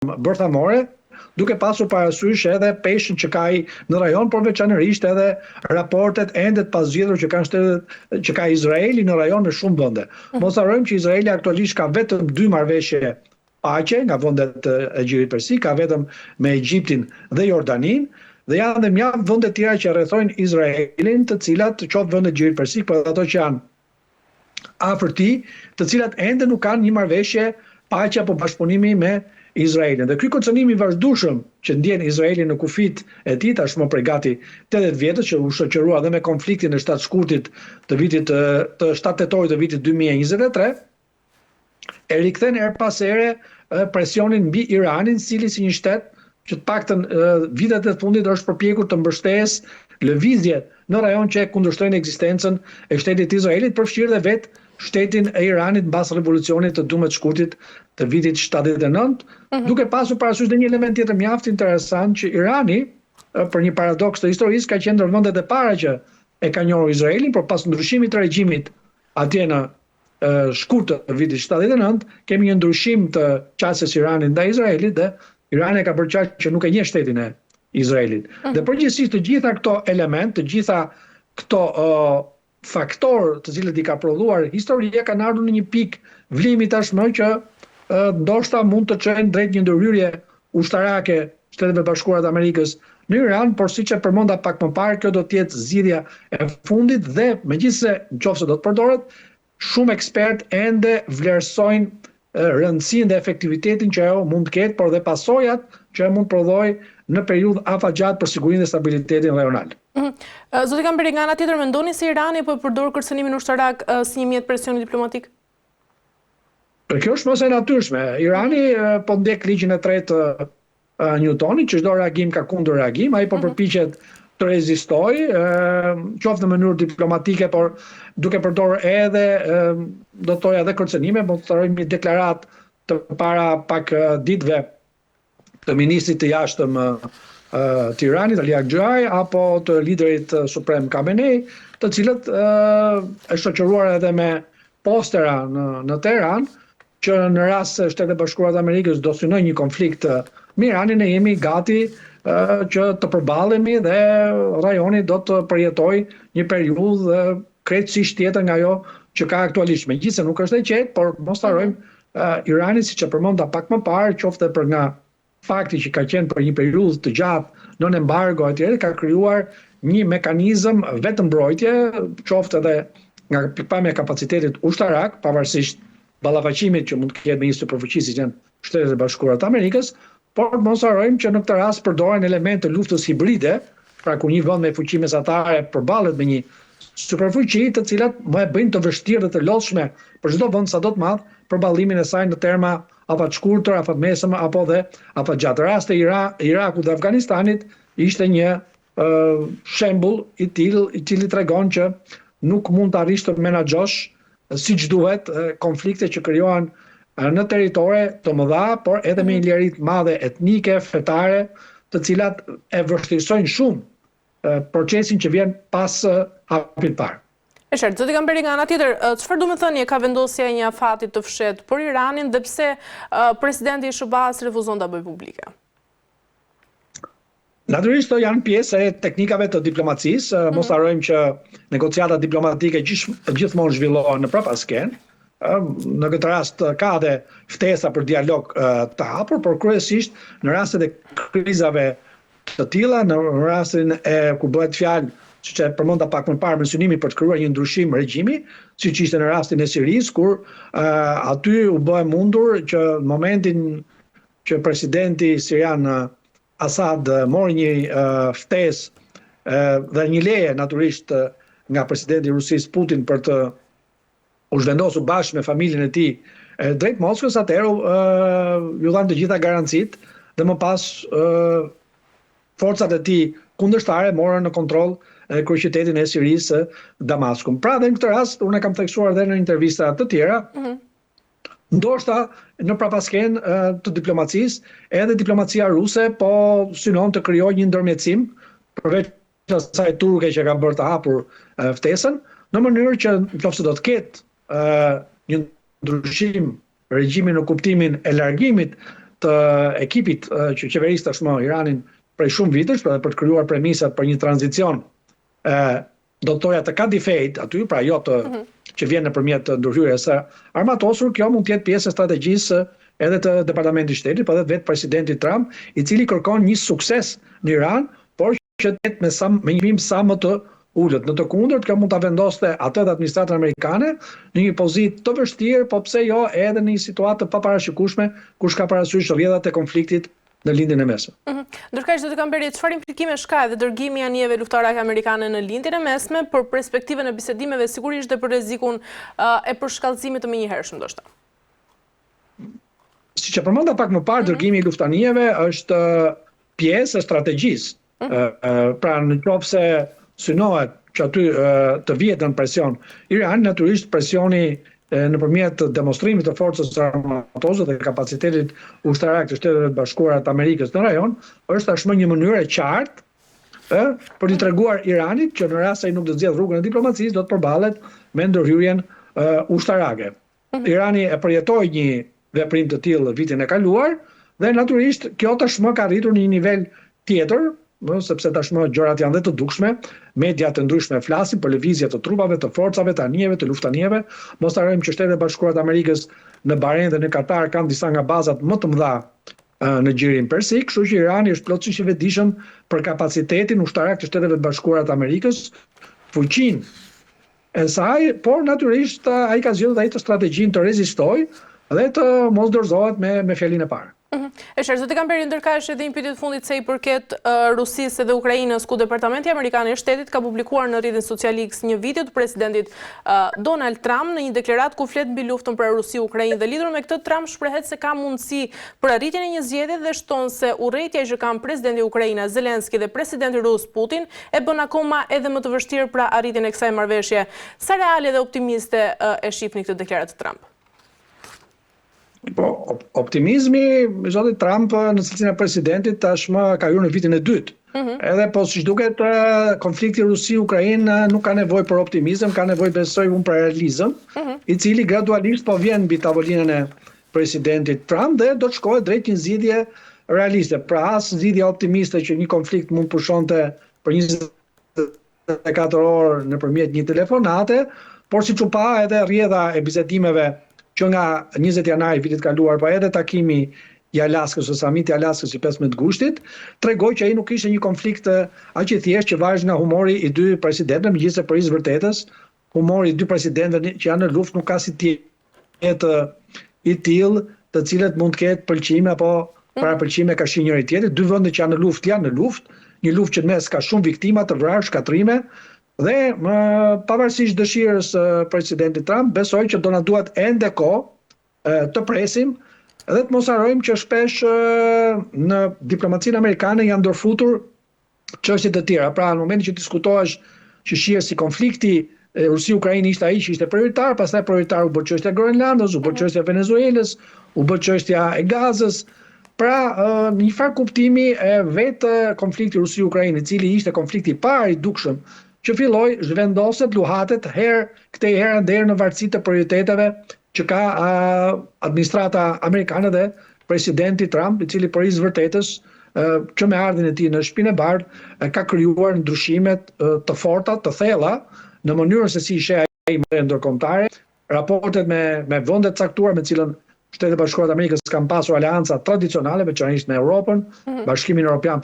Bërthamore, duke pasur parasysh edhe peshën që ka ai në rajon, por veçanërisht edhe raportet ende të pazgjidhur që kanë shtetet që ka Izraeli në rajon me shumë vende. Mhm. Mos harrojmë që Izraeli aktualisht ka vetëm dy marrëveshje paqe nga vendet e Gjirit Persik, ka vetëm me Egjiptin dhe Jordaninë, dhe janë dhe mjaft vende tjera që rrethojnë Izraelin, të cilat qoftë vendet e Gjirit Persik, por edhe ato që janë afër tij, të cilat ende nuk kanë një marrëveshje paqe apo bashkëpunimi me Izraelin. Dhe ky kërcënim i vazhdueshëm që ndjen Izraeli në kufijtë e tij tashmë prej gati 80 vjetësh që u shoqërua edhe me konfliktin e 7 shkurtit të vitit të 7 tetorit të vitit 2023, e rikthen herë pas here presionin mbi Iranin, cili si një shtet që të paktën vitet e fundit është përpjekur të mbështesë lëvizjet në rajon që e kundërshtojnë ekzistencën e shtetit të Izraelit, përfshirë dhe vetë shtetin e Iranit mbas revolucionit të 12 shkurtit të vitit 79, mm -hmm. duke pasur parasysh dhe një element tjetër mjaft interesant që Irani për një paradoks të historisë ka qenë ndër vendet e para që e ka njohur Izraelin, por pas ndryshimit të regjimit atje në shkurt të vitit 79, kemi një ndryshim të qasjes Iranit ndaj Izraelit dhe Irani e ka bërë qartë që nuk e njeh shtetin e Izraelit. Mm -hmm. Dhe përgjithsisht të gjitha këto element, të gjitha këto uh, faktorë të cilët i ka prodhuar historia kanë ardhur në një pikë vlimi tashmë që uh, ndoshta mund të çojnë drejt një ndërhyrje ushtarake Shteteve të Bashkuara të Amerikës në Iran, por siç e përmenda pak më parë, kjo do të jetë zgjidhja e fundit dhe megjithëse nëse do të përdoret, shumë ekspertë ende vlerësojnë rëndësinë dhe efektivitetin që ajo mund të ketë, por dhe pasojat që ajo mund të prodhojë në periudhë afatgjatë për sigurinë dhe stabilitetin rajonal. Mhm. Zoti Kamberi, nga ana tjetër mendoni se Irani po e përdor kërcënimin ushtarak si një mjet presioni diplomatik? Kjo është më se e natyrshme. Irani po ndjek ligjin e tretë të Newtonit, që çdo reagim ka kundërreagim, ai po mhm. përpiqet të rezistojë, qoftë në mënyrë diplomatike, por duke përdorur edhe do të thoja edhe kërcënime, mos të harrojmë një deklaratë të para pak ditëve të ministrit të jashtëm të Iranit, Ali Bagheri, apo të liderit suprem Khamenei, të cilët e shoqëruar edhe me postera në, në Teheran, që në rast se Shtetet e Bashkuara të Amerikës do synojnë një konflikt me Iranin, ne jemi gati që të përballemi dhe rajoni do të përjetojë një periudhë krejtësisht tjetër nga ajo që ka aktualisht. Megjithëse nuk është e qetë, por mos të harrojmë Irani, siç e përmenda pak më parë, qoftë për nga fakti që ka qenë për një periudhë të gjatë nën embargo etj, ka krijuar një mekanizëm vetëmbrojtje, qoftë edhe nga pikëpamja e kapacitetit ushtarak, pavarësisht ballafaqimit që mund të ketë me një superfuqi siç janë Shtetet e Bashkuara të Amerikës, por mos harrojmë që në këtë rast përdoren elemente të luftës hibride, pra kur një vend me fuqi mesatare përballet me një superfuqi, të cilat më e bëjnë të vështirë dhe të lodhshme për çdo vend sado të madh përballimin e saj në terma afatshkurtër, afatmesëm apo dhe afatgjatë. Rasti i Irakut dhe Afganistanit ishte një shembull i tillë, i cili tregon që nuk mund të arrish të menaxhosh siç duhet konflikte që krijohen në territore të mëdha, por edhe me një mhm. liri të madhe etnike, fetare, të cilat e vështirësojnë shumë procesin që vjen pas hapit të parë. E qartë, zoti Kamberi nga ana tjetër, çfarë domethënie ka vendosja e një afati të fshehtë për Iranin dhe pse presidenti i SHBA-së refuzon ta bëjë publike? Natyrisht këto janë pjesë e teknikave të diplomacisë, mm -hmm. mos harrojmë që negociatat diplomatike gjithmonë zhvillohen në prapaskenë. Në këtë rast ka edhe ftesa për dialog të hapur, por kryesisht në rastet e krizave të tilla, në rastin e kur bëhet fjalë, siç e përmenda pak më parë, me synimin për të krijuar një ndryshim regjimi, siç ishte në rastin e Sirisë, kur aty u bë e mundur që në momentin që presidenti sirian Assad mori një ftesë dhe një leje natyrisht nga presidenti i Rusisë Putin për të u zhvendosur bashkë me familjen e tij drejt Moskës, atëherë iu dhanë të gjitha garancitë dhe më pas forcat e tij kundërshtare morën në kontroll kryeqytetin e Sirisë, Damaskun. Pra dhe në këtë rast unë e kam theksuar edhe në intervista të tjera, mm -hmm. Ndoshta në prapaskenë të diplomacisë, edhe diplomacia ruse po synon të krijojë një ndërmjetësim përveç asaj turke që ka bërë të hapur ftesën, në mënyrë që nëse do të ketë një ndryshim regjimi në kuptimin e largimit të ekipit që qeveris tashmë Iranin prej shumë vitesh, pra për të krijuar premisat për një tranzicion ë do të thoja të kadifejt aty, pra jo të mm -hmm. që vjen nëpërmjet ndërhyrjes së armatosur, kjo mund të jetë pjesë e strategjisë edhe të Departamentit të Shtetit, por edhe vetë presidentit Trump, i cili kërkon një sukses në Iran, por që të jetë me sa me një çmim sa më të ulët. Në të kundërt, kjo mund ta vendoste atë dhe administratën amerikane në një pozitë të vështirë, po pse jo edhe në një situatë të paparashikueshme, kush ka parasysh rrjedhat e konfliktit në Lindjen e Mesme. Mhm. Ndërkaq, zoti Kamberi, çfarë implikimesh ka edhe dërgimi i anijeve luftarake amerikane në Lindjen e Mesme për perspektivën e bisedimeve, sigurisht dhe për rrezikun e përshkallëzimit të menjëhershëm ndoshta? Siç e përmenda pak më parë, mhm. dërgimi i luftanijeve është pjesë e strategjisë. Mhm. Pra, në qoftë se synohet që aty të vihet nën presion Irani, natyrisht presioni nëpërmjet demonstrimit të forcës së armatosur dhe kapacitetit ushtarak të Shteteve të Bashkuara të Amerikës në rajon, është tashmë një mënyrë e qartë ë për t'i treguar Iranit që në rast se ai nuk do të zgjedhë rrugën e diplomacisë, do të përballet me ndërhyrjen ushtarake. Mhm. Irani e përjetoi një veprim të tillë vitin e kaluar dhe natyrisht kjo tashmë ka arritur në një nivel tjetër, ë, sepse tashmë gjërat janë dhe të dukshme, media të ndryshme flasin për lëvizje të trupave, të forcave, të anijeve, të luftanijeve. Mos harrojmë që Shtetet e Bashkuara të Amerikës në Bahrein dhe në Katar kanë disa nga bazat më të mëdha në Gjirin Persik, kështu që Irani është plotësisht i vetëdijshëm për kapacitetin ushtarak të Shteteve të Bashkuara të Amerikës, fuqinë e saj, por natyrisht ai ka zgjedhur ai të strategjinë të rezistojë dhe të mos dorëzohet me me fjalinë e parë. Mhm. E qartë, zoti Kamberi, ndërkaq edhe një pyetje të fundit sa i përket Rusisë dhe Ukrainës, ku Departamenti Amerikan i Shtetit ka publikuar në rrjetin social X një video të presidentit Donald Trump në një deklaratë ku flet mbi luftën pra Rusi-Ukrainë dhe lidhur me këtë Trump shprehet se ka mundësi për arritjen e një zgjidhje dhe shton se urrejtja që kanë presidenti ukrainas Zelensky dhe presidenti rus Putin e bën akoma edhe më të vështirë pra arritjen e kësaj marrëveshje. Sa reale dhe optimiste e shihni këtë deklaratë të Trump? Po, optimizmi i zotit Trump në cilësinë e presidentit tashmë ka hyrë në vitin e dytë. Mm -hmm. Edhe po siç duket konflikti Rusi-Ukrainë nuk ka nevojë për optimizëm, ka nevojë besoj unë për realizëm, mm -hmm. i cili gradualisht po vjen mbi tavolinën e presidentit Trump dhe do të shkohet drejt një zgjidhje realiste. Pra as zgjidhja optimiste që një konflikt mund të pushonte për 24 orë nëpërmjet një telefonate, por siç u pa edhe rrjedha e bisedimeve që nga 20 janari i vitit kaluar, po edhe takimi i Alaskës ose samiti i Alaskës i 15 gushtit, tregoi që ai nuk ishte një konflikt aq i thjeshtë që varej nga humori i dy presidentëve, megjithëse për hir të vërtetës, humori i dy presidentëve që janë në luftë nuk ka si të jetë i tillë, të cilët mund të ketë pëlqime apo mm. parapëlqime karshi njëri tjetrit, dy vende që janë në luftë janë në luftë, një luftë që në mes ka shumë viktima të vrarë, shkatërrime dhe më, pavarësisht dëshirës së presidentit Trump, besoj që do na duhet ende kohë të presim dhe të mos harrojmë që shpesh në diplomacinë amerikane janë ndërfutur çështje të tjera. Pra në momentin që diskutohesh që shihet si konflikti Rusi-Ukrainë ishte ai që ishte prioritar, pastaj prioritar u bë çështja e Groenlandës, u bë mhm. çështja e Venezuelës, u bë çështja e Gazës. Pra, në një farë kuptimi e vetë konflikti Rusi-Ukrainë, i cili ishte konflikti i parë i dukshëm që filloi zhvendoset, luhatet herë këtej herë andej në varësi të prioriteteve që ka administrata amerikane dhe presidenti Trump, i cili për hir të vërtetës që me ardhjen e tij në Shtëpinë e Bardhë ka krijuar ndryshime të forta, të thella në mënyrën se si i sheh ai marrëdhëniet ndërkombëtare, raportet me me vende të caktuara me të cilën Shtetet e Bashkuara të Amerikës kanë pasur aleanca tradicionale, veçanërisht me Europën, mm -hmm. Bashkimin Evropian.